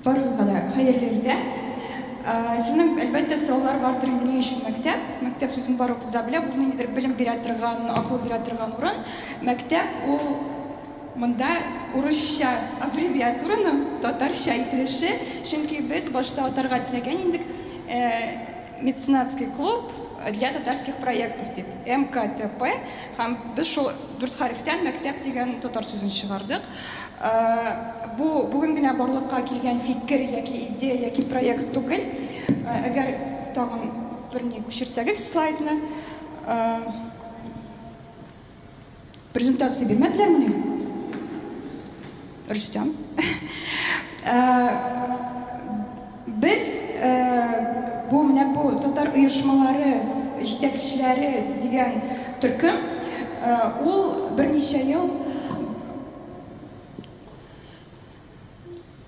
Барыгызга да хәерле иртә. Сезнең, әлбәттә, сораулар бардыр инде, ни өчен мәктәп? Мәктәп сүзен барыбыз да белә, бу ниндидер белем бирә торган, акыл бирә торган урын. Мәктәп ул монда урысча аббревиатураның татарча әйтелеше, чөнки без башта атарга теләгән идек Меценатский клуб для татарских проектов дип, МКТП, һәм без шул дүрт хәрефтән мәктәп дигән татар сүзен чыгардык. Бу бүген генә барлыкка килгән фикер яки идея яки проект түгел. Әгәр тагын бер ни күчерсәгез слайдны. Презентация бирмәделәрмени? Рөстәм. Без бу менә бу татар оешмалары җитәкчеләре дигән төркем, ул берничә ел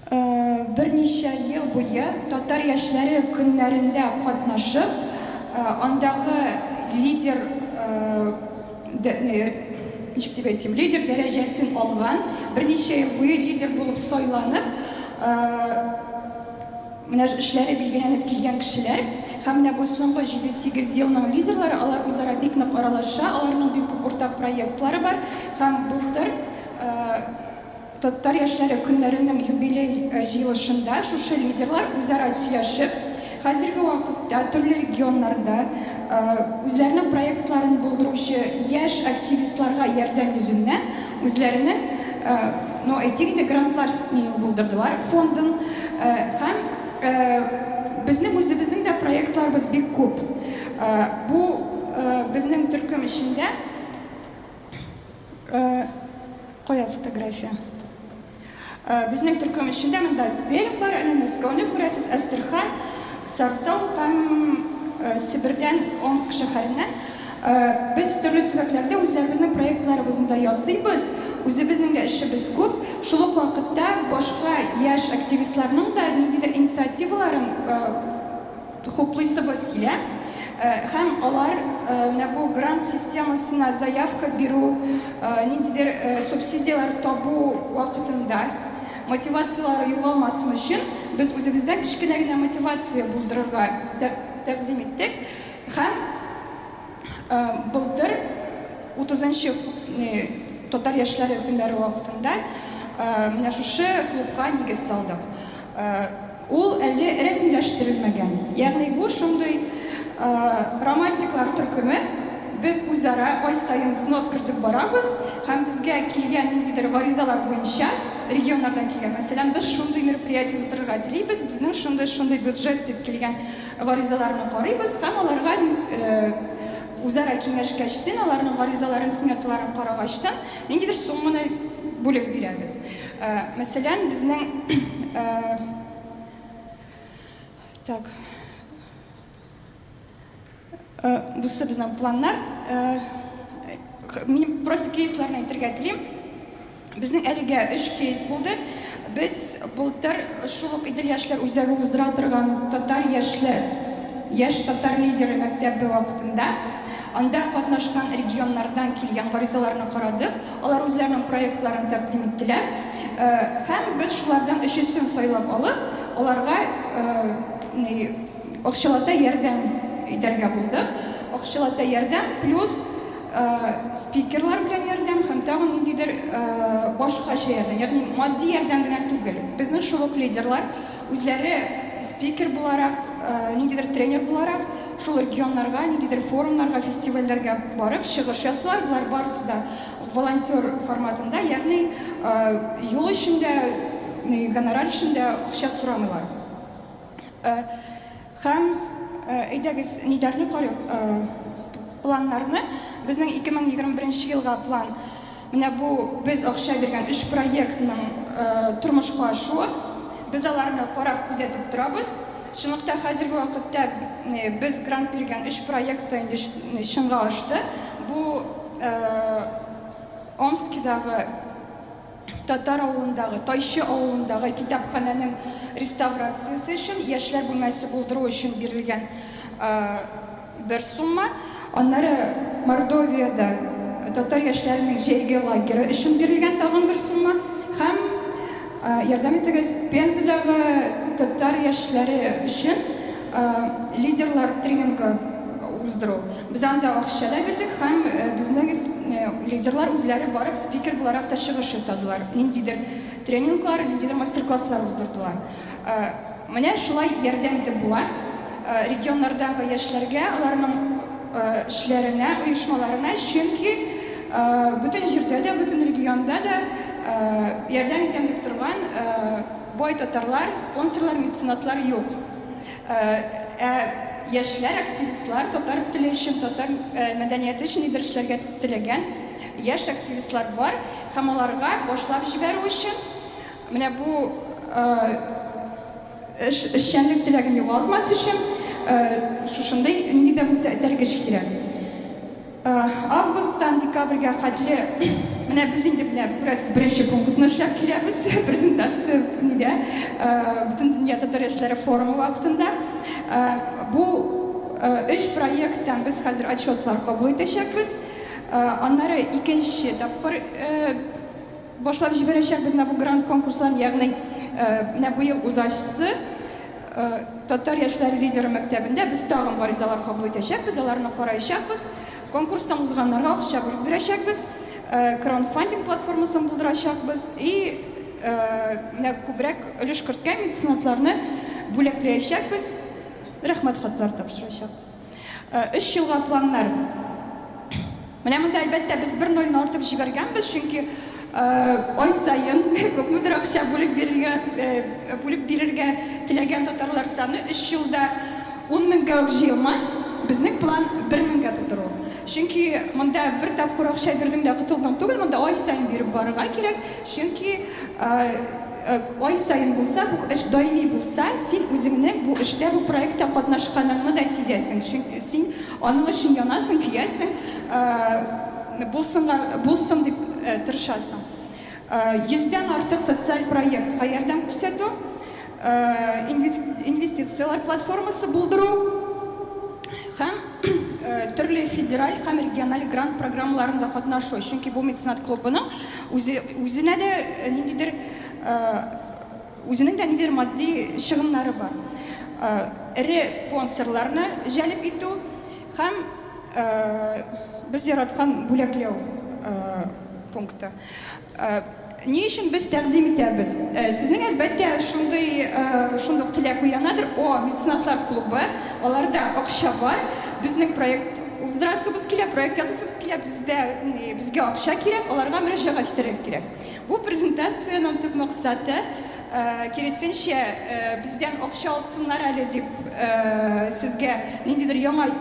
Берничә ел буе татар яшьләре көннәрендә катнашып, андагы лидер, ничек дип әйтим, лидер дәрәҗәсен алган, берничә ел буе лидер булып сайланып, менә эшләре билгеләнеп килгән кешеләр. Һәм менә бу соңгы җиде-сигез елның лидерлары, алар үзара бик нык аралаша, аларның бик күп уртак проектлары бар. Һәм былтыр Татар яшьләре көннәренең юбилей җыелышында шушы лидерлар үзара сөйләшеп, хәзерге вакытта төрле регионнарда үзләренең проектларын булдыручы яшь активистларга ярдәм йөзеннән үзләренең, ну, әйтик инде, грантлар булдырдылар, фондын. Һәм безнең үзебезнең дә проектларыбыз бик күп. Бу безнең төркем эчендә. Кая фотография? Безнең төркем эчендә монда Пермь бар, әнә Мәскәүне күрәсез, Әстерхан, Сартау һәм Себердән, Омск шәһәреннән. Без төрле төбәкләрдә үзләребезнең проектларыбызны да ясыйбыз, үзебезнең дә эшебез күп. Шул ук вакытта башка яшь активистларның да ниндидер инициативаларын Хуплыйсыбыз килә. Һәм алар менә бу грант системасына заявка бирү, ниндидер субсидияләр табу вакытында мотивацияләре югалмасын өчен, без үзебездән кечкенә генә мотивация булдырырга тәкъдим иттек. Һәм былтыр утызынчы Татар яшьләре көннәре вакытында менә шушы клубка нигез салдык. Ул әле рәсмиләштерелмәгән. Ягъни бу шундый романтиклар төркеме, без үзара ай саен взнос кертеп барабыз һәм безгә килгән ниндидер гаризалар буенча, регионнардан килгән, мәсәлән, без шундый мероприятие уздырырга телибез, безнең шундый-шундый бюджет дип килгән гаризаларны карыйбыз һәм аларга үзара киңәшкәчтен, аларның гаризаларын, сметаларын карагачтын, ниндидер сумманы бүлеп бирәбез. Мәсәлән, безнең так бусы безнең планнар. Мин просто кейсларны әйтергә телим. Безнең әлегә өч кейс булды. Без былтыр шул ук Идел яшьләр үзәге уздыра торган татар яшьләр яшь татар лидеры мәктәбе вакытында анда катнашкан регионнардан килгән гаризаларны карадык. Алар үзләренең проектларын тәкъдим иттеләр. Һәм без шулардан өчесен сайлап алып, аларга акчалата ярдәм итәргә булдык. Акчалата ярдәм плюс спикерлар белән ярдәм һәм тагын ниндидер башкача ярдәм, ягъни матди ярдәм генә түгел. Безнең шул ук лидерлар үзләре спикер буларак, ниндидер тренер буларак шул регионнарга, ниндидер форумнарга, фестивальләргә барып чыгыш ясыйлар. Болар барысы да волонтер форматында, ягъни юл өчен дә, гонорар өчен дә акча сорамыйлар. Һәм әйдәгез ниләрне карыйк, планнарны. Безнең 2021 елга план. Менә бу без акча биргән өч проектның тормышка ашуы. Без аларны карап, күзәтеп торабыз. Чынлыкта хәзерге вакытта без грант биргән өч проект та инде чынга ашты. Бу Омскидагы татар авылындагы, Тайчы авылындагы китапханәнең реставрациясе өчен, яшьләр бүлмәсе булдыру өчен бирелгән бер сумма. Аннары Мордовиядә татар яшьләренең җәйге лагеры өчен бирелгән тагын бер сумма һәм Ярдәм итегез, Пензадагы татар яшьләре өчен лидерлар тренингы уздыру. Без анда акча да бирдек һәм безнең лидерлар үзләре барып спикер буларак та чыгыш ясадылар, ниндидер тренинглар, ниндидер мастер-класслар уздырдылар. Менә шулай ярдәм итеп була регионнардагы яшьләргә, аларның эшләренә, оешмаларына, чөнки бөтен җирдә дә, бөтен регионда да ярдәм итәм дип торган бай татарлар, спонсорлар, меценатлар юк. Ә яшьләр, активистлар, татар теле өчен, татар мәдәнияте өчен нидер эшләргә теләгән яшь активистлар бар һәм аларга башлап җибәрү өчен Менә бу эш, эшчәнлек теләген югалтмас өчен шушындый нинди дә булса этәргеч кирәк. Августтан декабрьгә хәтле менә без инде менә күрәсез, беренче пунктны эшләп киләбез, презентация нидә, Бөтендөнья татар яшьләре форумы вакытында. Бу өч проекттан без хәзер отчетлар кабул итәчәкбез. Аннары икенче тапкыр Башлап җибәрәчәкбез менә бу грант конкурсларын, ягъни менә быел узачсы Татар яшьләре лидеры мәктәбендә без тагын гаризалар кабул итәчәкбез, аларны караячакбыз, конкурстан узганнарга акча бүлеп бирәчәкбез, краундфандинг платформасын булдырачакбыз и менә күбрәк өлеш керткән меценатларны бүләкләячәкбез, рәхмәт хатлары тапшырачакбыз. Өч елга планнар. Менә монда, әлбәттә, без бер нольне артып җибәргәнбез, чөнки ай саен күпмедер акча бүлеп бирергә, бүлеп бирергә теләгән татарлар саны өч елда 10 меңгә үк җыелмас. Безнең план бер меңгә тутыру. Чөнки монда бер тапкыр акча бирдең дә котылдың түгел, монда ай саен биреп барырга кирәк, чөнки Ай саен булса, бу эш даими булса, син үзеңнең бу эштә, бу проектта катнашканыңны да сизәсең, чөнки син аның өчен янасың, көясең, булсынга, булсын дип тырышасың. Йөздән артык социаль проектка ярдәм күрсәтү, инвестицияләр платформасы булдыру һәм төрле федераль һәм региональ грант программаларында катнашу, чөнки бу меценат клубының үзе үзенә дә ниндидер үзенең дә ниндидер матди чыгымнары бар. Эре спонсорларны җәлеп итү һәм без яраткан бүләкләү пункты. Ни өчен без тәкъдим итәбез? Сезнең, әлбәттә, шундый шундук теләк уянадыр, О, меценатлар клубы, аларда акча бар, безнең проект уздырасыбыз килә, проект ясыйсыбыз килә, бездә безгә акча кирәк, аларга мөрәҗәгать итәргә кирәк. Бу презентациянең төп максаты, киресенчә, бездән акча алсыннар әле дип, сезгә ниндидер яңа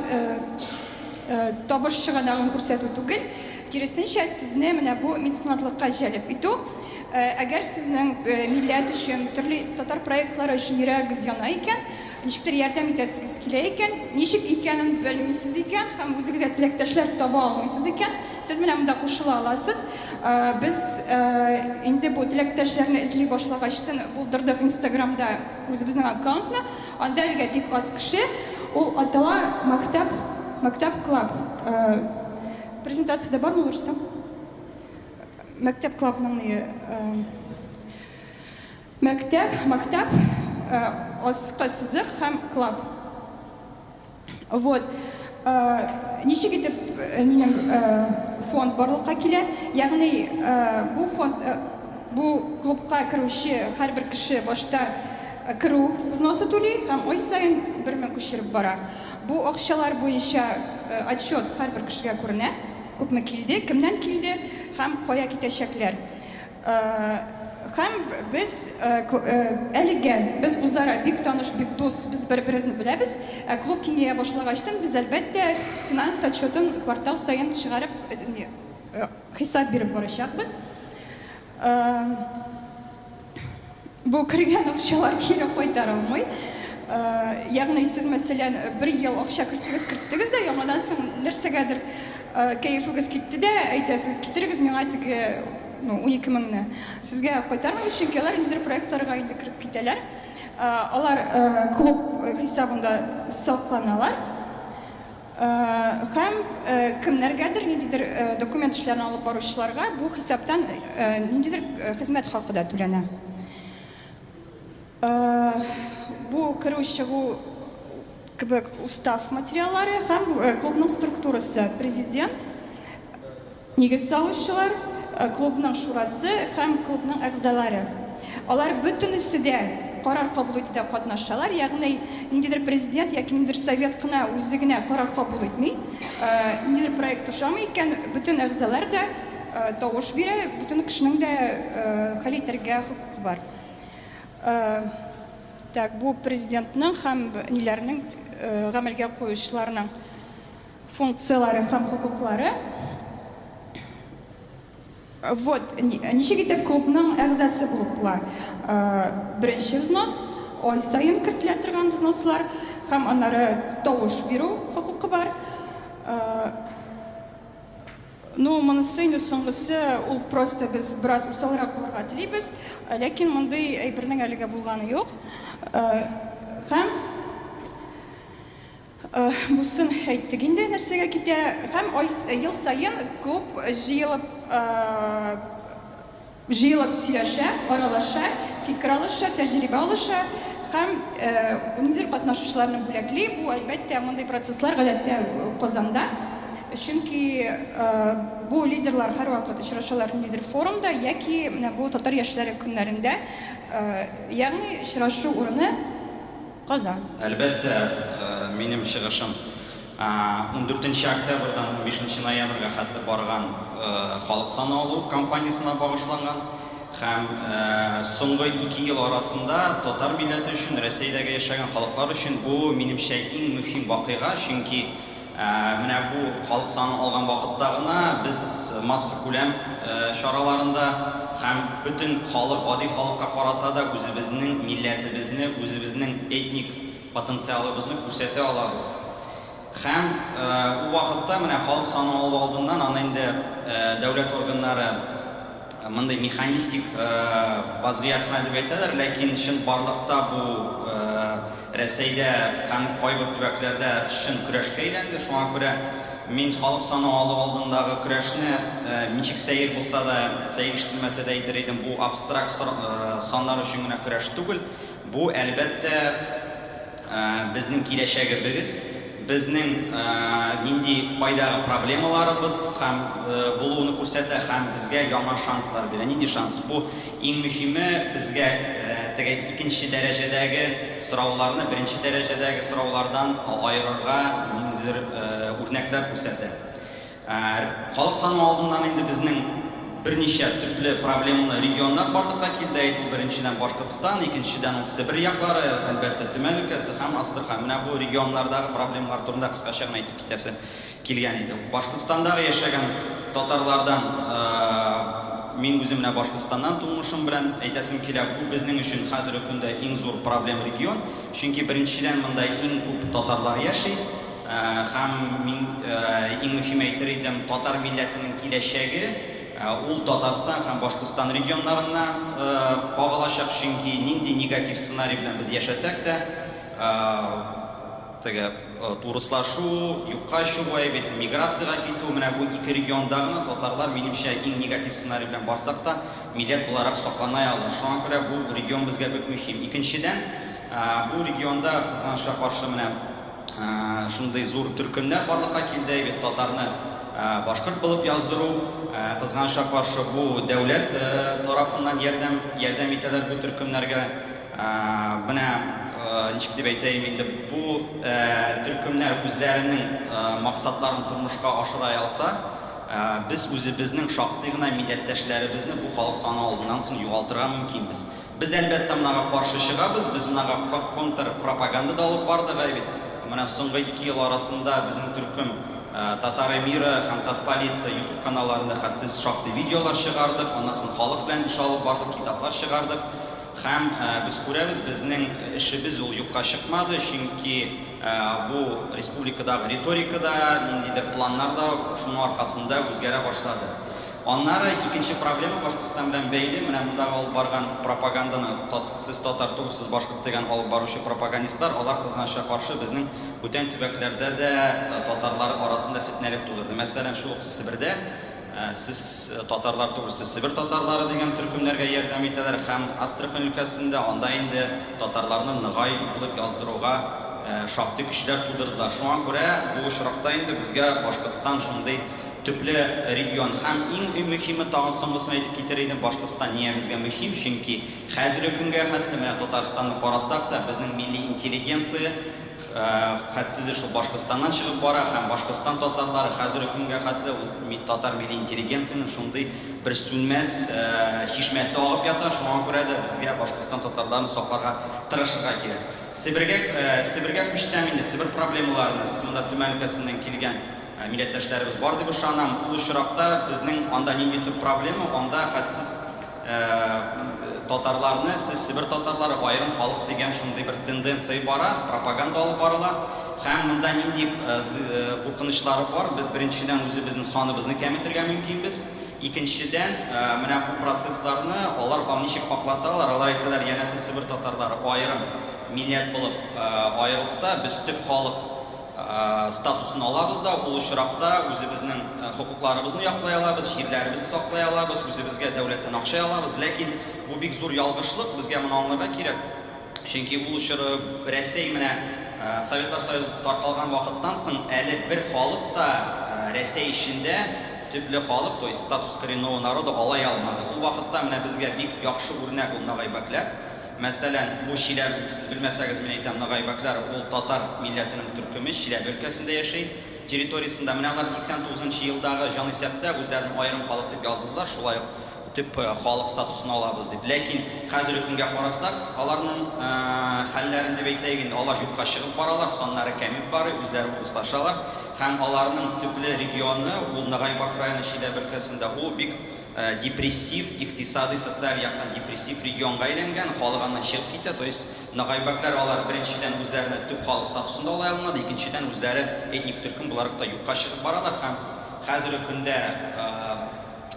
табыш чыганагын күрсәтү түгел. Киресенчә, сезне менә бу меценатлыкка җәлеп итү. Әгәр сезнең милләт өчен, төрле татар проектлары өчен йөрәгегез яна икән, ничектер ярдәм итәсегез килә икән, ничек икәнен белмисез икән һәм үзегезгә теләктәшләр таба алмыйсыз икән, сез менә монда кушыла аласыз. Без инде бу теләктәшләрне эзли башлагачтын булдырдык Инстаграмда үзебезнең аккаунтны. Анда әлегә бик аз кеше. Ул атала Мәктәп, Мәктәп клаб. Презентациядә бармы ул, Рөстәм? Мәктәп клабның ни? Мәктәп, мәктәп, аскы сызык һәм клаб. Вот. Ничек итеп минем фонд барлыкка килә? Ягъни бу фонд, бу клубка керүче һәрбер кеше башта керү взносы түли һәм ай саен 1000 күчереп бара. Бу акчалар буенча отчет һәрбер кешегә күренә, күпме килде, кемнән килде һәм кая китәчәкләр. Һәм без әлегә без үзара бик таныш, бик дус, без бер-беребезне беләбез. Ә клуб киңәя башлагачтын, без, әлбәттә, финанс отчетын квартал саен чыгарып, хисап биреп барачакбыз. Бу кергән акчалар кире кайтарылмый. Ягъни сез, мәсәлән, бер ел акча керттегез, керттегез дә, яңадан соң нәрсәгәдер кәефегез китте дә, әйтәсез, китерегез миңа теге, ну, 12 меңне. Сезгә кайтармыйбыз, чөнки алар ниндидер проектларга инде кереп китәләр. Алар клуб хисабында сакланалар. Һәм кемнәргәдер, ниндидер документ эшләрен алып баручыларга бу хисаптан ниндидер хезмәт хакы да түләнә. Бу керү-чыгу кебек устав материаллары һәм клубның структурасы, президент, нигез салучылар, клубның шурасы һәм клубның әгъзалары. Алар бөтенесе дә карар кабул итүдә катнашалар, ягъни ниндидер президент яки ниндидер совет кына үзе генә карар кабул итми. Ниндидер проект ошамый икән, бөтен әгъзалар да тавыш бирә, бөтен кешенең дә хәл итәргә хокукы бар. Так, бу президентның һәм ниләрнең гамәлгә куючыларның функцияләре һәм хокуклары. Вот, ничек итеп клубның әгъзасы булып була. Беренче взнос, ай саен кертелә торган взнослар һәм аннары тавыш бирү хокукы бар. Ну, монысы инде соңгысы, ул просто без бераз усалрак булырга телибез, ләкин мондый әйбернең әлегә булганы юк. Һәм бусын әйттек инде, нәрсәгә китә. Һәм ай, ел саен клуб җыелып, Җыелып сөйләшә, аралаша, фикер алыша, тәҗрибә алыша һәм ниндидер катнашучыларны бүләкли. Бу, әлбәттә, мондый процесслар гадәттә Казанда, чөнки бу лидерлар һәрвакыт очрашалар ниндидер форумда яки менә бу татар яшьләре көннәрендә, ягъни очрашу урыны Казан. Әлбәттә, минем чыгышым ундүртенче октябрьдан унбишенче ноябрьгә хәтле барган халык саны алу кампаниясенә багышланган һәм соңгы ике ел арасында татар милләте өчен, Рәсәйдәге яшәгән халыклар өчен бу, минемчә, иң мөһим вакыйга, чөнки менә бу халык саны алган вакытта гына без массакүләм чараларында һәм бөтен халык, гади халыкка карата да үзебезнең милләтебезне, үзебезнең этник потенциалыбызны күрсәтә алабыз. Һәм ул вакытта менә халык саны алу алдыннан аны инде дәүләт органнары мондый механистик вазгыять кына дип әйтәләр, ләкин чынбарлыкта бу Рәсәйдә һәм кайбер төбәкләрдә чын көрәшкә әйләнде. Шуңа күрә мин халык саны алу алдындагы көрәшне, ничек сәер булса да, сәер ишетелмәсә дә әйтер идем, бу абстракт саннар өчен генә көрәш түгел. Бу, әлбәттә, безнең киләчәгебез, безнең нинди кайдагы проблемаларыбыз һәм булуны күрсәтә һәм безгә яңа шанслар бирә. Нинди шанс? Бу, иң мөһиме, безгә теге икенче дәрәҗәдәге сорауларны беренче дәрәҗәдәге сораулардан аерырга ниндидер үрнәкләр күрсәтә. Халык саны алдыннан инде безнең берничә төпле проблемалы регионнар барлыкка килде. Әйт, ул беренчедән Башкортстан, икенчедән ул Себер яклары, әлбәттә, Төмән өлкәсе һәм Астрахань. Менә бу регионнардагы проблемалар турында кыскача гына әйтеп китәсе килгән иде. Башкортстандагы яшәгән татарлардан мин үзем менә Башкортстаннан тумышым белән әйтәсем килә, бу безнең өчен хәзерге көндә иң зур проблем регион. Чөнки беренчедән монда иң күп татарлар яши. Һәм мин иң мөһиме әйтер идем, татар милләтенең киләчәге ул Татарстан һәм Башкортстан регионнарына кагылачак, чөнки нинди негатив сценарий белән без яшәсәк тә, теге урыслашу, юкка чыгу, әйбәт, миграциягә китү, менә бу ике регионда гына татарлар, минемчә, иң негатив сценарий белән барсак та, милләт буларак саклана ала. Шуңа күрә бу регион безгә бик мөһим. Икенчедән, бу регионда, кызганычка каршы, менә Шундый зур төркемнәр барлыкка килде бит, татарны башкорт булып яздыру. Кызганычка каршы, бу дәүләт тарафыннан ярдәм ярдәм итәләр бу төркемнәргә. Менә ничек дип әйтәем инде, бу төркемнәр үзләренең максатларын тормышка ашыра алса, без үзебезнең шактый гына милләттәшләребезне бу халык саны алдыннан соң югалтырга мөмкинбез. Без, әлбәттә, монага каршы чыгабыз, без монага контрпропаганда да алып бардык, әй бит. Менә соңгы ике ел арасында безнең төркем Татары мира һәм Татполит ютуб каналларында хәтсез шактый видеолар чыгардык, аннан соң халык белән эш алып бардык, китаплар чыгардык. Һәм без күрәбез, безнең эшебез ул юкка чыкмады, чөнки бу республикадагы риторика да, ниндидер планнар да шуның аркасында үзгәрә башлады. Аннары икенче проблема Башкортстан белән бәйле, менә мондагы алып барган пропаганданы тат, сез татар түгел, сез башкорт дигән алып баручы пропагандистлар, алар кызганычка каршы безнең бүтән төбәкләрдә дә татарлар арасында фетнәлек тудырды. Мәсәлән, шул ук Себердә. Сез татарлар түгел, сез Себер татарлары дигән төркемнәргә ярдәм итәләр һәм Астрахань өлкәсендә анда инде татарларны ногай булып яздыруга шактый көчләр тудырдылар. Шуңа күрә бу очракта инде безгә Башкортстан шундый төпле регион. Һәм иң мөһиме, тагын соңгысын әйтеп китер идем, Башкортстан нигә безгә мөһим, чөнки хәзерге көнгә хәтле, менә Татарстанны карасак та, безнең милли интеллигенция Хәтсезе шул Башкортстаннан чыгып бара һәм Башкортстан татарлары хәзерге көнгә хәтле ул татар милли интеллигенциянең шундый бер сүнмәс чишмәсе агып ята, шуңа күрә дә безгә Башкортстан татарларын сакларга тырышырга кирәк. Себергә Себергә күчсәм инде, Себер проблемаларына, сез монда Төмән өлкәсеннән килгән милләттәшләребез бар дип ышанам, ул очракта безнең анда нинди төп проблема, анда хәтсез Татарларны, сез Себер татарлары, аерым халык дигән шундый бер тенденция бара, пропаганда алып барыла. Һәм монда нинди куркынычлары бар? Без, беренчедән, үзебезнең саныбызны кәметергә мөмкинбез. Икенчедән, менә бу процессларны алар ничек аклаталар? Алар әйтәләр, янәсе Себер татарлары аерым милләт булып аерылса, без төп халык статусын алабыз да, ул очракта үзебезнең хокукларыбызны яклый алабыз, җирләребезне саклый алабыз, үзебезгә дәүләттән акча алабыз. Ләкин бу бик зур ялгышлык, безгә моны аңларга кирәк. Чөнки ул чоры Рәсәй менә Советлар Союзы таркалган вакыттан соң әле бер халык та Рәсәй эчендә төпле халык, то есть статус коренного народа ала алмады. Ул вакытта менә безгә бик яхшы үрнәк ул нагайбәкләр. Мәсәлән, бу Чиләбе, сез белмәсәгез, мин әйтәм, нагайбәкләр, ул татар милләтенең төркеме, Чиләбе өлкәсендә яши, территориясендә. Менә алар 89 нчы елдагы җанисәптә үзләрен аерым халык дип яздылар, шулай ук төп халык статусын алабыз дип. Ләкин хәзерге көнгә карасак, аларның хәлләрен дип әйтәек инде, алар юкка чыгып баралар, саннары кәмеп барый, үзләре урыслашалар һәм аларның төпле регионы, ул Нагайбак районы Чиләбе өлкәсендә, ул бик депрессив, икътисадый, социаль яктан депрессив регионга әйләнгән, халык аннан чыгып китә, то есть нагайбәкләр алар беренчедән үзләренә төп халык статусын да ала алмады, икенчедән үзләре этник төркем буларак та юкка чыгып баралар һәм хәзерге көндә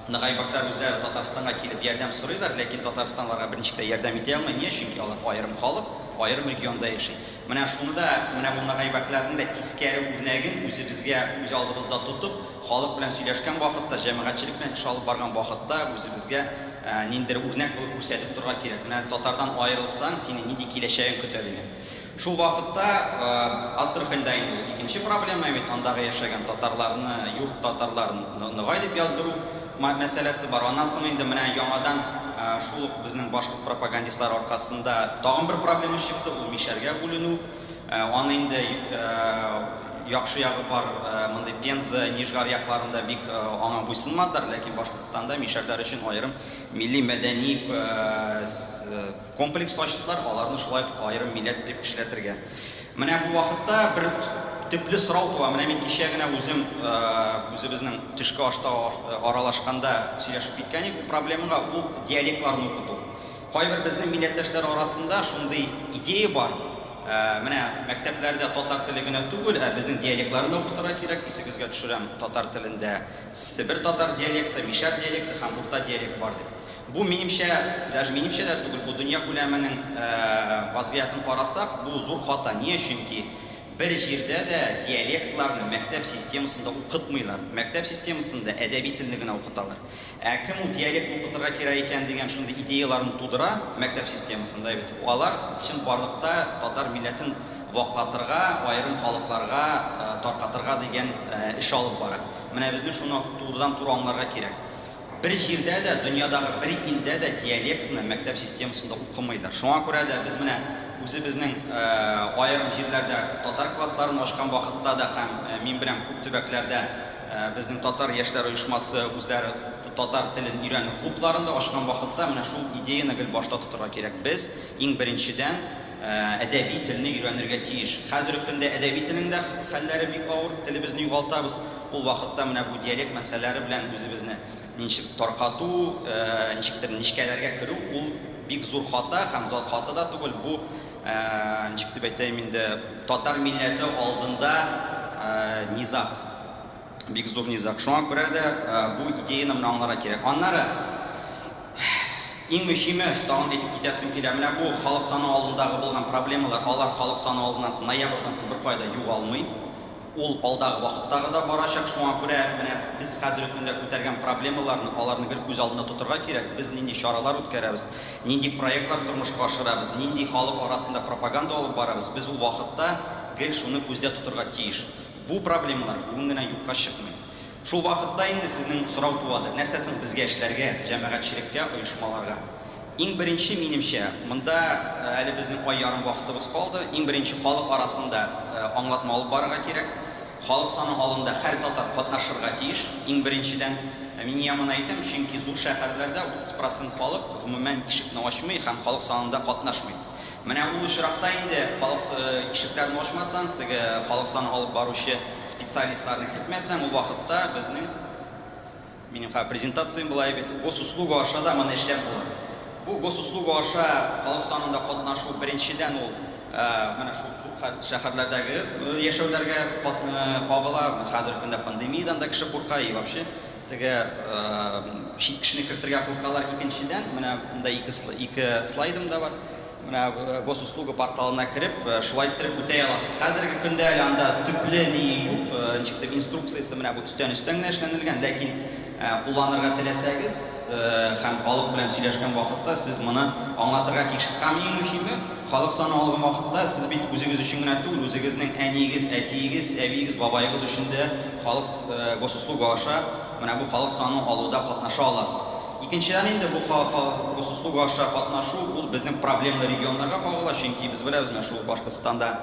нагайбәкләр үзләре Татарстанга килеп ярдәм сорыйлар, ләкин Татарстан аларга берничек тә ярдәм итә алмый, ни өчен? Чөнки алар аерым халык, аерым регионда яши. Менә шуны да, менә бу нагайбәкләрнең дә тискәре үрнәген үзебезгә үз алдыбызда тотып, Халык белән сөйләшкән вакытта, җәмәгатьчелек белән эш алып барган вакытта үзебезгә ниндидер үрнәк булып күрсәтеп торырга кирәк. Менә татардан аерылсаң, сине нинди киләчәгең көтә дигән. Шул вакытта Астраханьда инде ул икенче проблема бит, андагы яшәгән татарларны, юрт татарларын ногай дип яздыру мәсьәләсе бар. Аннан соң инде менә яңадан шул ук безнең башкорт пропагандистлары аркасында тагын бер проблема чыкты, ул мишәргә бүленү. Аны инде яхшы ягы бар, мондый Пенза, Нижгар якларында бик аңа буйсынмадылар, ләкин Башкортстанда мишәрләр өчен аерым милли-мәдәни комплекс ачтылар, аларны шулай ук аерым милләт дип эшләтергә. Менә бу вакытта бер төпле сорау туа. Менә мин кичә генә үзем үзебезнең төшке ашта аралашканда сөйләшеп киткән идек бу проблемага, ул диалектларны укыту. Кайбер безнең милләттәшләр арасында шундый идея бар, менә мәктәпләрдә татар теле генә түгел, ә безнең диалектларны да укытырга кирәк. Исегезгә төшерәм, татар телендә себер татар диалекты, мишәр диалекты һәм урта диалект бар дип. Бу, минемчә, даже минемчә дә түгел, бу дөнья күләменең вазгыятен карасак, бу зур хата. Ни өчен ки, бер җирдә дә диалектларны мәктәп системасында укытмыйлар. Мәктәп системасында әдәби телне генә укыталар. Ә кем ул диалектны укытырга кирәк икән дигән шундый идеяләрне тудыра мәктәп системасында бит, алар чынбарлыкта татар милләтен ваклатырга, аерым халыкларга таркатырга дигән эш алып бара. Менә безне шуны турыдан-туры аңларга кирәк. Бер җирдә дә, дөньядагы бер илдә дә диалектны мәктәп системасында укымыйлар. Шуңа күрә дә без менә үзебезнең аерым җирләрдә татар классларын ачкан вакытта да һәм мин беләм күп төбәкләрдә Безнең татар яшьләр оешмасы үзләре татар телен өйрәнү клубларын да ачкан вакытта менә шул идеяне гел башта тотырга кирәк. Без, иң беренчедән, әдәби телне өйрәнергә тиеш. Хәзерге көндә әдәби телнең дә хәлләре бик авыр, телебезне югалтабыз. Ул вакытта менә бу диалект мәсьәләләре белән үзебезне ничек таркату, ничектер нечкәләргә керү, ул бик зур хата һәм зат хата да түгел, бу, ничек дип әйтәем инде, татар милләте алдында низаг, бик зур низаг. Шуңа күрә дә бу идеяне менә аңларга кирәк. Аннары, иң мөһиме, тагын әйтеп китәсем килә, менә бу халык саны алдындагы булган проблемалар, алар халык саны алдыннан соң, ноябрьдән соң беркая да югалмый. Ул алдагы вакыттагы да барачак. Шуңа күрә менә без хәзерге көндә күтәргән проблемаларны, аларны гел күз алдында тотырга кирәк. Без нинди чаралар үткәрәбез, нинди проектлар тормышка ашырабыз, нинди халык арасында пропаганда алып барабыз, без ул вакытта гел шуны күздә тотырга тиеш. Бу проблемалар бүген генә юкка чыкмый. Шул вакытта инде сезнең сорау туадыр, нәрсә соң безгә эшләргә, җәмәгатьчелеккә, оешмаларга? Иң беренче, минемчә, монда әле безнең ай ярым вакытыбыз калды, иң беренче халык арасында аңлатма алып барырга кирәк. Халык саны алында һәр татар катнашырга тиеш, иң беренчедән. Мин нигә моны әйтәм, чөнки зур шәһәрләрдә 30 процент халык, гомумән, ишекне ачмый һәм халык санында катнашмый. Менә ул очракта инде халык ишекләрен ачмасаң, теге халык саны алып баручы специалистларны кертмәсәң, ул вакытта безнең, минем хәзер презентациям болай бит, госуслуга аша да моны эшләп була. Бу госуслуга аша халык санында катнашу, беренчедән, ул менә шул зур шәһәрләрдәге яшәүләргә кагыла. Хәзерге көндә пандемиядән дә кеше курка и вообще теге чит кешене кертергә куркалар. Икенчедән, менә монда ике слайдым да бар. Менә Госуслуга порталына кереп, шулай иттереп үтәй аласыз. Хәзерге көндә әле анда төпле ни юк, ничектер инструкциясе менә бу өстән-өстән генә эшләнелгән, ләкин кулланырга теләсәгез һәм халык белән сөйләшкән вакытта сез моны аңлатырга тиешсез. Һәм иң мөһиме, халык саны алган вакытта сез бит үзегез өчен генә түгел, үзегезнең әниегез, әтиегез, әбиегез, бабаегыз өчен дә халык Госуслуга аша менә бу халык саны алуда катнаша аласыз. Икенчедән инде бу Госуслуга аша катнашу ул безнең проблемалы регионнарга кагыла, чөнки без беләбез, менә шул Башкортстанда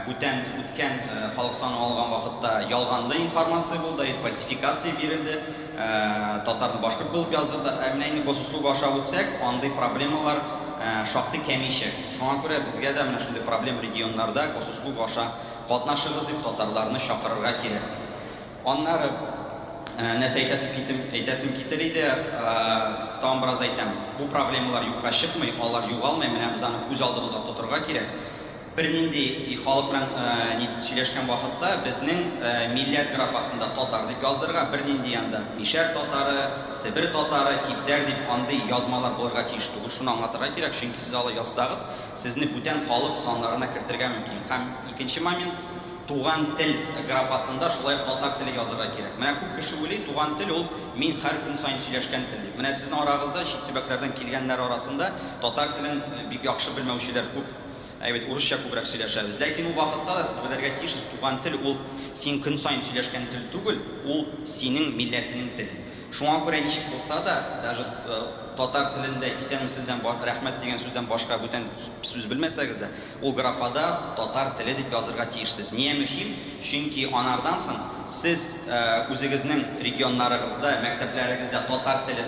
бүтән үткән халык саны алган вакытта ялганлы информация булды, фальсификация бирелде, татарны башкорт булып яздырдылар. Ә менә инде Госуслуга аша үтсәк, андый проблемалар шактый кәмичәк. Шуңа күрә безгә дә менә шундый проблем регионнарда Госуслуга аша катнашыгыз дип татарларны чакырырга кирәк. Аннары, нәрсә әйтәсем китем, әйтәсем китер иде, тагын бераз әйтәм. Бу проблемалар юкка чыкмый, алар югалмый, менә без аны күз алдыбызга тотырга кирәк. Бернинди халык белән ни сөйләшкән вакытта безнең милләт графасында татар дип яздырырга, бернинди анда мишәр татары, себер татары, типтәр дип андый язмалар булырга тиеш түгел. Шуны аңлатырга кирәк, чөнки сез алай язсагыз, сезне бүтән халык саннарына кертергә мөмкин. Һәм икенче момент, Туган тел графасында шулай ук татар теле язырга кирәк. Менә күп кеше уйлый, туган тел ул мин һәр көн саен сөйләшкән тел дип. Менә сезнең арагызда, чит төбәкләрдән килгәннәр арасында татар телен бик яхшы белмәүчеләр күп. Әй бит, урысча күбрәк сөйләшәбез. Ләкин ул вакытта да сез белергә тиешсез, туган тел ул син көн саен сөйләшкән тел түгел, ул синең милләтенең теле. Шуңа күрә ничек булса да, даже татар телендә исәнмесездән, рәхмәт дигән сүздән башка бүтән сүз белмәсәгез дә, Ул графада татар теле дип язырга тиешсез. Ния мөһим? Чөнки анардан соң сез үзегезнең регионнарыгызда, мәктәпләрегездә татар теле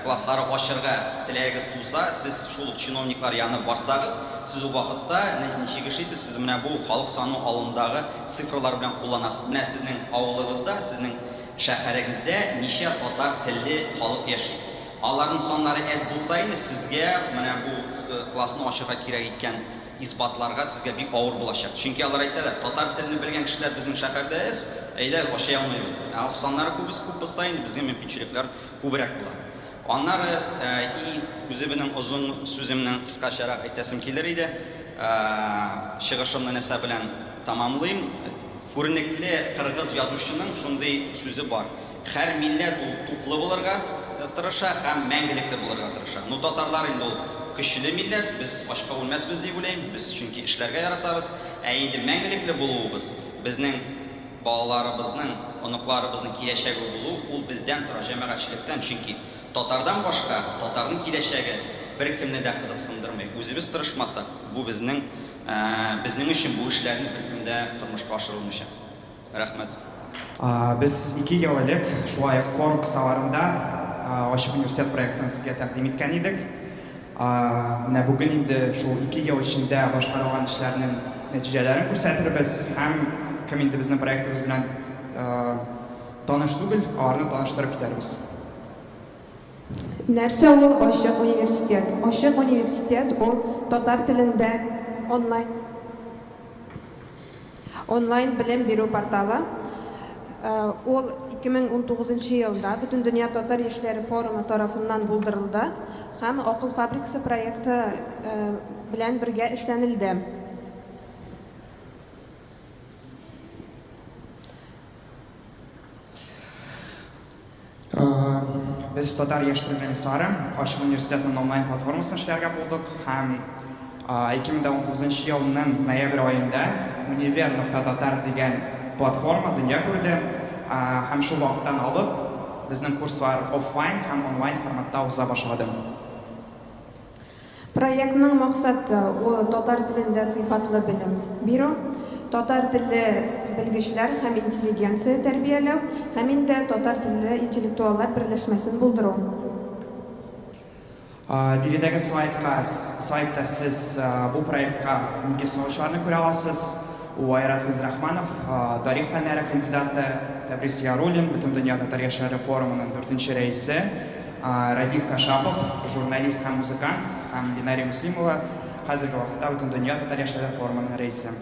класслары ачырга теләгегез туса, сез шул ук чиновниклар янына барсагыз, сез ул вакытта ничек эшлисез, сез менә бу халык саны алымдагы цифралар белән кулланасыз. Менә сезнең авылыгызда, сезнең шәһәрегездә ничә татар телле халык яши? Аларның саннары әз булса инде, сезгә менә бу классны ачырга кирәк икән исбатларга сезгә бик авыр булачак. Чөнки алар әйтәләр, татар телне белгән кешеләр безнең шәһәрдә әз, әйдә, ача алмыйбыз дип. Ә саннары күбес күп булса инде, безгә мөмкинчелекләр күбрәк була. Аннары и үзебенең озын сүземнең кыскачарак әйтәсем килер иде. Чыгышымны нәрсә белән тәмамлыйм. Күренекле кыргыз язучының шундый сүзе бар. Һәр милләт ул туклы булырга тырыша һәм мәңгелекле булырга тырыша. Ну, татарлар инде ул көчле милләт, без ачка үлмәсбез дип уйлыйм, без чөнки эшләргә яратабыз. Ә инде мәңгелекле булуыбыз, безнең балаларыбызның, оныкларыбызның киләчәге булу, ул бездән тора, җәмәгатьчелектән, чөнки татардан башка татарның киләчәге беркемне дә кызыксындырмый. Үзебез тырышмасак, бу безнең, безнең өчен бу эшләрне беркем дә тормышка ашырылмыйчак. Рәхмәт. Без ике ел элек шулай ук форум кысаларында Ачык университет проектын сезгә тәкъдим иткән идек. Менә бүген инде шул ике ел эчендә башкарылган эшләрнең нәтиҗәләрен күрсәтербез һәм кем инде безнең проектыбыз белән таныш түгел, аларны таныштырып китәрбез. Нәрсә ул Ачык университет? Ачык университет ул татар телендә онлайн. Онлайн белем бирү порталы. Ул 2019 нчы елда Бөтендөнья татар яшьләре форумы тарафыннан булдырылды һәм Акыл фабрикасы проекты белән бергә эшләнелде. Без, татар яшь программистлары, Ачык университетның онлайн платформасын эшләргә булдык һәм 2019 елның ноябрь аенда Универ нокта татар дигән платформа дөнья күрде һәм шул вакыттан алып безнең курслар офлайн һәм онлайн форматта уза башлады. Проектның максаты, ул татар телендә сыйфатлы белем бирү, татар телле белгечләр һәм интеллигенция тәрбияләү һәм инде татар телле интеллектуаллар берләшмәсен булдыру. Биредәге слайдка, слайдта сез бу проектка нигез салучыларны күрә аласыз. Ул Айрат Фәйзрахманов, тарих фәннәре кандидаты, Тәбрис Яруллин, Бөтендөнья татар яшьләре форумының дүртенче рәисе, Радиф Кашапов, журналист һәм музыкант, һәм Ленария Мөслимова, хәзерге вакытта Бөтендөнья татар яшьләре форумының рәисе.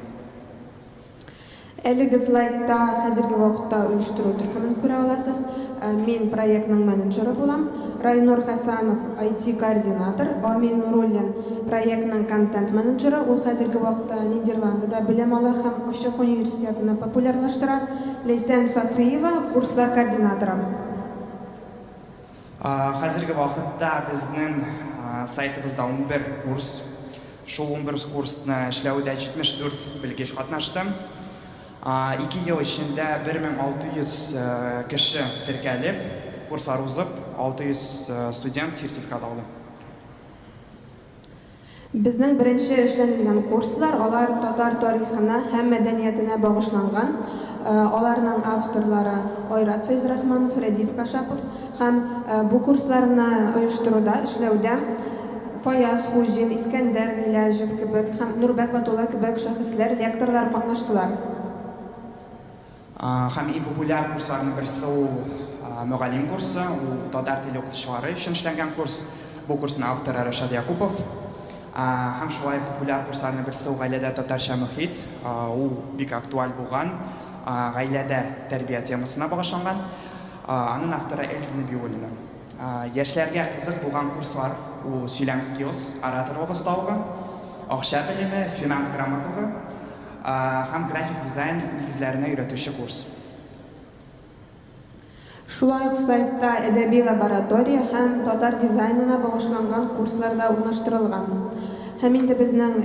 Әлеге слайдта хәзерге вакытта оештыру төркемен күрә аласыз. Мин проектның менеджеры булам. Райнур Хәсәнов, IT-координатор, Амил Нуруллин, проектның контент-менеджеры, ул хәзерге вакытта Нидерландыда белем ала һәм Ачык университетны популярлаштыра, Ләйсән Фәхриева, курслар координаторы. Хәзерге вакытта безнең сайтыбызда 11 курс. Шул 11 курсны эшләүдә 74 белгеч катнашты. Ике ел эчендә 1600 кеше теркәлеп, курслар узып, 600 студент сертификат алды. Безнең беренче эшләнелгән курслар, алар татар тарихына һәм мәдәниятенә багышланган. Аларның авторлары Айрат Фәйзрахманов, Рәдиф Кашапов һәм бу курсларны оештыруда, эшләүдә Фаяз Хуҗин, Искәндәр Гыйләҗев кебек һәм Нурбәк Батулла кебек шәхесләр, лекторлар катнаштылар. Һәм иң популяр курсларның берсе ул Мөгаллим курсы, ул татар теле укытучылары өчен эшләнгән курс. Бу курсның авторы Рәшат Якупов. Һәм шулай ук популяр курсларның берсе ул Гаиләдә татарча мохит, ул бик актуаль булган, гаиләдә тәрбия темасына багышланган. Аның авторы Эльза Нәбиуллина. Яшьләргә кызык булган курслар ул Сөйләм скиллс, ораторлык осталыгы, акча белеме, финанс грамоталыгы. Һәм график дизайн нигезләренә өйрәтүче курс. Шулай ук сайтта әдәби лаборатория һәм татар дизайнына багышланган курслар да урнаштырылган. Һәм инде безнең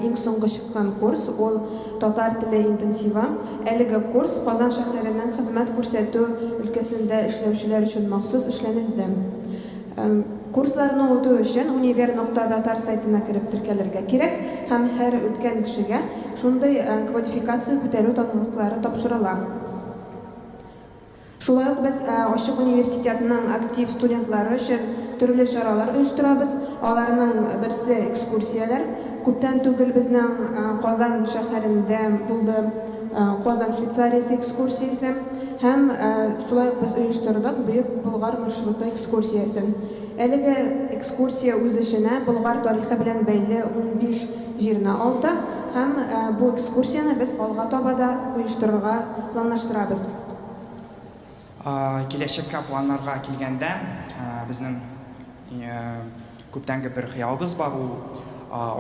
иң соңгы чыккан курс, ул Татар теле интенсивы. Әлеге курс Казан шәһәренең хезмәт күрсәтү өлкәсендә эшләүчеләр өчен махсус эшләнелде. Курсларны үтү өчен Универ нокта татар сайтына кереп теркәлергә кирәк һәм һәр үткән кешегә шундый квалификация күтәрү таныклыклары тапшырыла. Шулай ук без Ачык университетның актив студентлары өчен төрле чаралар оештырабыз. Аларның берсе, экскурсияләр. Күптән түгел безнең Казан шәһәрендә булды Казан Швейцариясе экскурсиясе. Һәм шулай ук без оештырдык Бөек Болгар маршруты экскурсиясен. Әлеге экскурсия үз эченә Болгар тарихы белән бәйле 15 җирне алды һәм бу экскурсияне без алга таба да оештырырга планлаштырабыз. Киләчәккә планнарга килгәндә, безнең күптәнге бер хыялыбыз бар, ул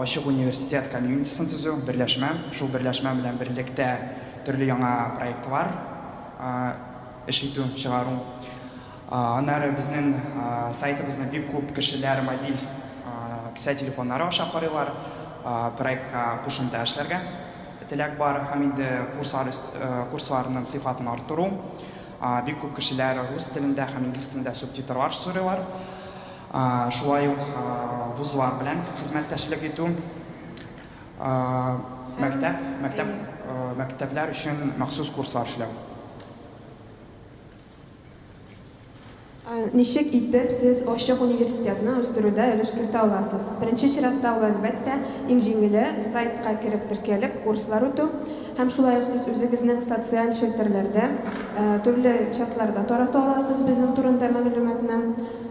Ачык университет комьюнитисын төзү, берләшмә. Шул берләшмә белән берлектә төрле яңа проектлар эш итү, чыгару. Аннары безнең сайтыбызны бик күп кешеләр мобиль кесә телефоннары аша карыйлар, проектка кушымта эшләргә теләк бар һәм инде курслар курсларның сыйфатын арттыру. Бик күп кешеләр рус телендә һәм инглиз телендә субтитрлар сорыйлар. Шулай ук вузлар белән хезмәттәшлек итү, мәктәп, мәктәп, мәктәпләр өчен махсус курслар эшләү. Ничек итеп сез Ачык университетны үстерүдә өлеш кертә аласыз? Беренче чиратта ул, әлбәттә, иң җиңеле, сайтка кереп теркәлеп, курслар үтү. Һәм шулай ук сез үзегезнең социаль челтәрләрдә, төрле чатларда тарата аласыз безнең турында мәгълүматны.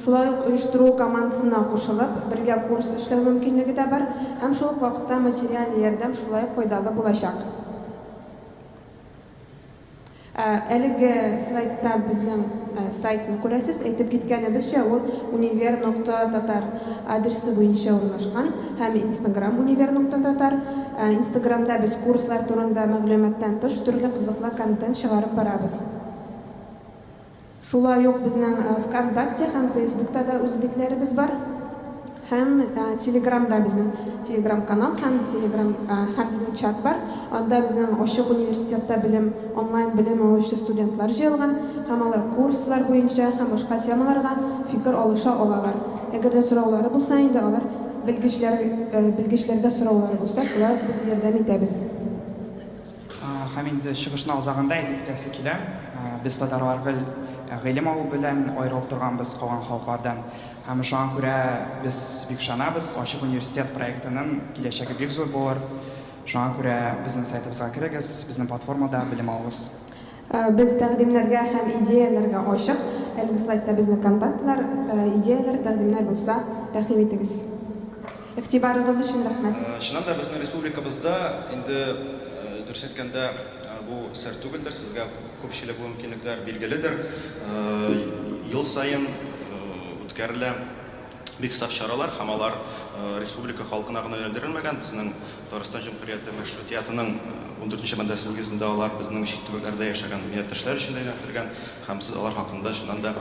Шулай ук оештыру командасына кушылып, бергә курс эшләү мөмкинлеге дә бар. Һәм шул ук вакытта материаль ярдәм шулай ук файдалы булачак. Әлеге слайдта безнең сайтны күрәсез. Әйтеп киткәнебезчә, ул универ нокта татар адресы буенча урнашкан һәм инстаграм универ нокта татар. Инстаграмда без курслар турында мәгълүматтан тыш төрле кызыклы контент чыгарып барабыз. Шулай ук безнең ВКонтакте һәм Фейсбукта да үз битләребез бар. Һәм Телеграмда безнең Телеграм-канал һәм Телеграм һәм безнең чат бар. Анда безнең Ачык университетта белем, онлайн белем алучы студентлар җыелган һәм алар курслар буенча һәм башка темаларга фикер алыша алалар. Әгәр дә сораулары булса инде алар белгечләр белгечләргә сораулары булса, шулай ук без ярдәм итәбез. Һәм инде чыгышның азагында әйтеп китәсе килә, без татарлар гел гыйлем алу белән аерылып торганбыз калган халыклардан. Һәм шуңа күрә без бик ышанабыз, Ачык университет проектының киләчәге бик зур булыр. Шуңа күрә безнең сайтыбызга керегез, безнең платформада белем алыгыз. Без тәкъдимнәргә һәм идеяләргә ачык. Әлеге слайдта безнең контактлар, идеяләр, тәкъдимнәр булса, рәхим итегез. Игътибарыгыз өчен рәхмәт. Чыннан да, безнең республикабызда инде, дөресен әйткәндә, бу сер түгелдер, сезгә күпчелек бу мөмкинлекләр билгеледер, ел саен үткәрелә бихисап чаралар һәм алар республика халкына гына юнәлдерелмәгән. Безнең Татарстан Җөмһүрияте Мәшрутиятының ундүртенче маддәсе нигезендә алар безнең чит төбәкләрдә яшәгән милләттәшләр өчен дә юнәлтелгән һәм сез алар хакында чыннан да,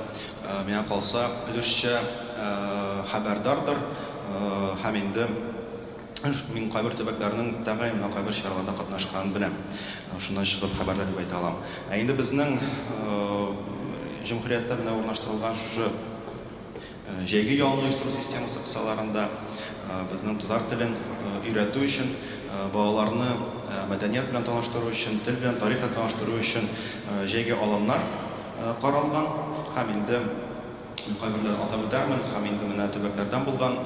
миңа калса, өлешчә хәбәрдардыр һәм инде мин кайбер төбәкләрнең тәгаен менә кайбер чараларда катнашканын беләм. Шуннан чыгып хәбәрдар дип әйтә алам. Ә инде безнең җөмһүрияттә менә урнаштырылган шушы Җәйге ялны оештыру системасы кысаларында безнең татар телен өйрәтү өчен, балаларны мәдәният белән таныштыру өчен, тел белән, тарих белән таныштыру өчен җәйге аланнар каралган. Һәм инде кайберләрен атап үтәрмен. Һәм инде менә төбәкләрдән булган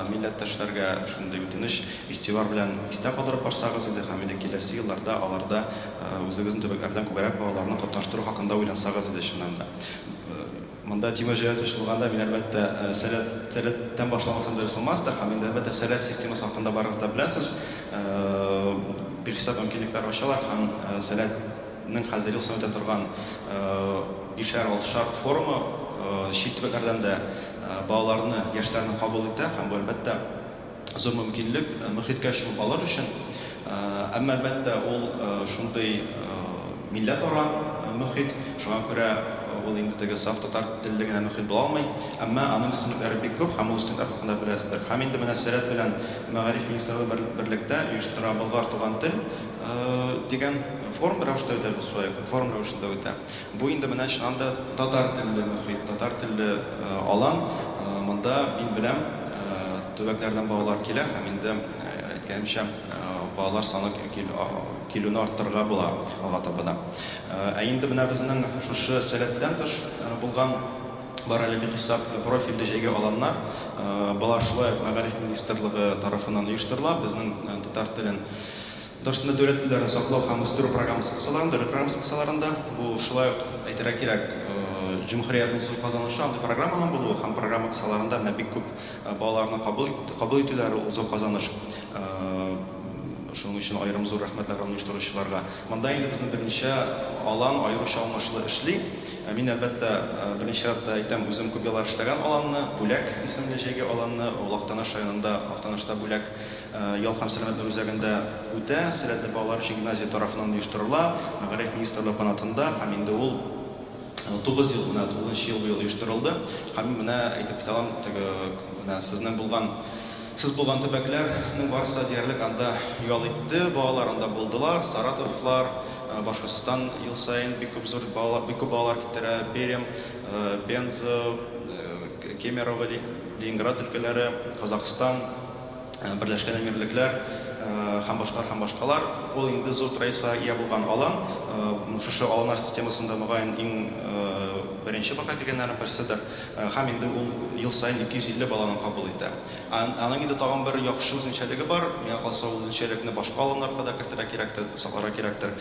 милләттәшләргә шундый үтенеч, игътибар белән истә калдырып барсагыз иде һәм инде киләсе елларда аларда үзегезнең төбәкләрдән күбрәк балаларны катнаштыру хакында уйлансагыз иде, чыннан да. Монда Тимур Җәләтович булганда, мин, әлбәттә, Сәләт, Сәләттән башламасам дөрес булмастыр. Һәм инде, әлбәттә, Сәләт системасы хакында барыгыз да беләсез. Бихисап мөмкинлекләр ачалар һәм Сәләтнең хәзер ел саен үтә торган бишәр, алтышар форумы чит төбәкләрдән дә балаларны, яшьләрне кабул итә һәм бу, әлбәттә, зур мөмкинлек мохиткә чумып алыр өчен. Әмма, әлбәттә, ул шундый милләтара мохит, шуңа күрә ул инде теге саф татар телле генә мохит була алмый. Әмма аның өстенлекләре бик күп һәм ул өстенлекләр хакында беләсездер. Һәм инде менә Сәләт белән Мәгариф министрлыгы берлектә оештыра Болгар туган тел дигән форум рәвешендә үтә, шулай ук форум рәвешендә үтә. Бу инде менә чыннан да татар телле мохит, татар телле алан. Монда, мин беләм, төбәкләрдән балалар килә һәм инде, әйткәнемчә, балалар саны килүне арттырырга була алга таба да. Ә инде менә безнең шушы Сәләттән тыш булган бар әле бихисап профильле җәйге аланнар. Болар шулай ук Мәгариф министрлыгы тарафыннан оештырыла. Безнең татар телен Татарстанда дәүләт телләрен саклау һәм үстерү программасы кысаларында, дәүләт программасы кысаларында, бу шулай ук, әйтергә кирәк, җөмһүриятнең зур казанышы, андый программаның булуы һәм программа кысаларында менә бик күп балаларны кабул кабул итүләре, ул зур казаныш. Шуның өчен аерым зур рәхмәтләр аны оештыручыларга. Монда инде безнең берничә алан аеруча уңышлы эшли. Мин, әлбәттә, беренче чиратта әйтәм, үзем күп еллар эшләгән аланны, Бүләк исемле җәйге аланны, ул Актаныш районында, Актанышта Бүләк Ял һәм сәламәтлек үзәгендә үтә, сәләтле балалар өчен гимназия тарафыннан оештырыла, Мәгариф министрлыгы канатында һәм инде ул 9 ел, менә тугызынчы ел быел оештырылды. Һәм мин менә әйтеп китә алам, теге менә сезнең булган, сез булган төбәкләрнең барысы да диярлек анда ял итте, балалар анда булдылар, Саратовлар, Башкортстан ел саен бик күп зур балалар, бик күп балалар китерә, Пермь, Пенза, Кемерово, Ленинград өлкәләре, Казахстан. Берләшкән Әмирлекләр һәм башкалар һәм башкалар. Ул инде зур традициягә ия булган алан. Шушы аланнар системасында, мөгаен, иң беренче барлыкка килгәннәрнең берседер. Һәм инде ул ел саен 250 баланы кабул итә. Аның инде тагын бер яхшы үзенчәлеге бар. Миңа калса, ул үзенчәлекне башка аланнарга да кертергә кирәктер, сакларга кирәктер.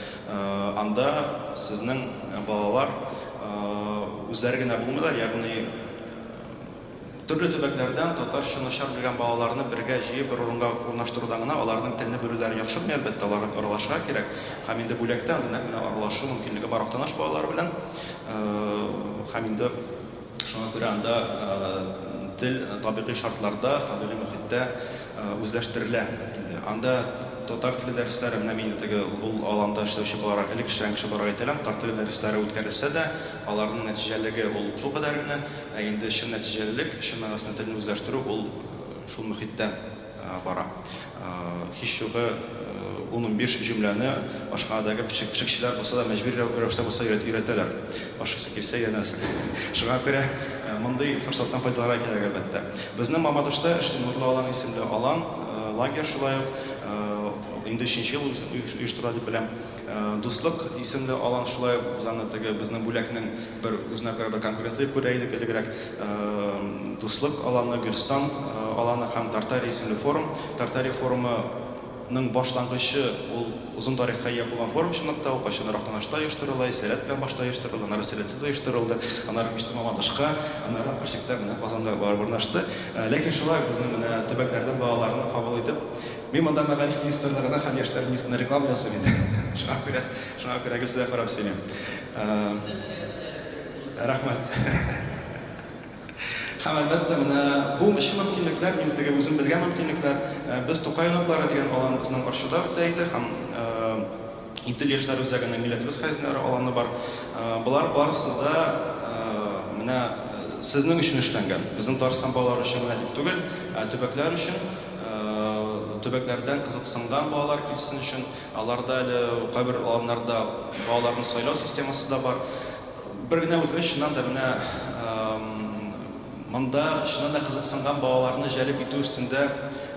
Анда сезнең балалар үзләре генә булмыйлар, ягъни Төрле төбәкләрдән татарча начар белгән балаларны бергә җыеп бер урынга урнаштырудан гына аларның телне белүләре яхшырмый, әлбәттә, аларга аралашырга кирәк. Һәм инде Бүләктә анда нәкъ менә аралашу мөмкинлеге бар Актаныш балалары белән. Һәм инде шуңа күрә анда тел табигый шартларда, табигый мохиттә үзләштерелә инде. Анда. татар теле дәресләре, менә мин инде теге ул аланда эшләүче буларак, элек эшләгән кеше буларак әйтә алам, татар теле дәресләре үткәрелсә дә, аларның нәтиҗәлеге ул шулкадәр генә, ә инде чын нәтиҗәлелек, чын мәгънәсендә телне үзләштерү ул шул мохиттә бара. Һич югы ун-унбиш җөмләне ашханәдәге пешекчеләр булса да, мәҗбүри рәвештә булса да өйрәтәләр. Ашыйсы килсә, өйрәнәсең. Шуңа күрә мондый форсаттан файдаланырга кирәк, әлбәттә. Безнең Мамадышта эшли Нурлы алан исемле алан, лагерь шулай ук, инде өченче ел оештырыла дип беләм. Дуслык исемле алан шулай ук, без аны теге безнең бүләкнең бер үзенә күрә бер конкуренты дип күрә идек элегрәк. Дуслык аланы, Гөлстан аланы һәм Тартария исемле форум. Тартария форумы ның башлангычы, ул озын тарихка ия булган форум чынлыкта, ул кайчандыр Актанышта оештырыла, Сәләт белән башта оештырылды, аннары Сәләтсез оештырылды, аннары күчте Мамадышка, аннары ахыр чиктә менә Казанга барып урнашты. Ләкин шулай ук безнең менә төбәкләрдән балаларны кабул итеп, мин монда мәгариф министрлыгына һәм яшьләр министрына реклама ясыйм инде, шуңа күрә, шуңа күрә гел сезгә карап сөйлим. Рәхмәт. Һәм, әлбәттә, менә бу чын мөмкинлекләр, мин теге үзем белгән мөмкинлекләр. Без Тукай оныклары дигән алан безнең Арчада үтә иде һәм Идел яшьләр үзәгенең Милләтебез хәзинәләре аланы бар. Болар барысы да менә сезнең өчен эшләнгән. Безнең Татарстан балалары өчен генә дип түгел, ә төбәкләр өчен, төбәкләрдән кызыксынган балалар килсен өчен. Аларда әле кайбер аланнарда балаларны сайлау системасы да бар. Бер генә үтенеч, чыннан да менә монда чыннан да кызыксынган балаларны җәлеп итү өстендә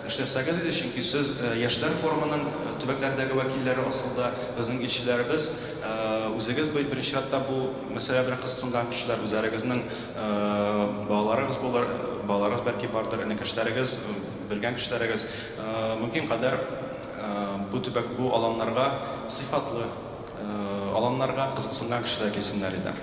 эшләсәгез иде, чөнки сез яшьләр форумының төбәкләрдәге вәкилләре асылда, безнең илчеләребез, үзегез беренче чиратта бу мәсьәлә белән кызыксынган кешеләр, үзләрегезнең балаларыгыз булыр, балаларыгыз бәлки бардыр, энекәшләрегез, белгән кешеләрегез, мөмкин кадәр бу төбәк, бу аланнарга сыйфатлы аланнарга кызыксынган кешеләр килсеннәр иде.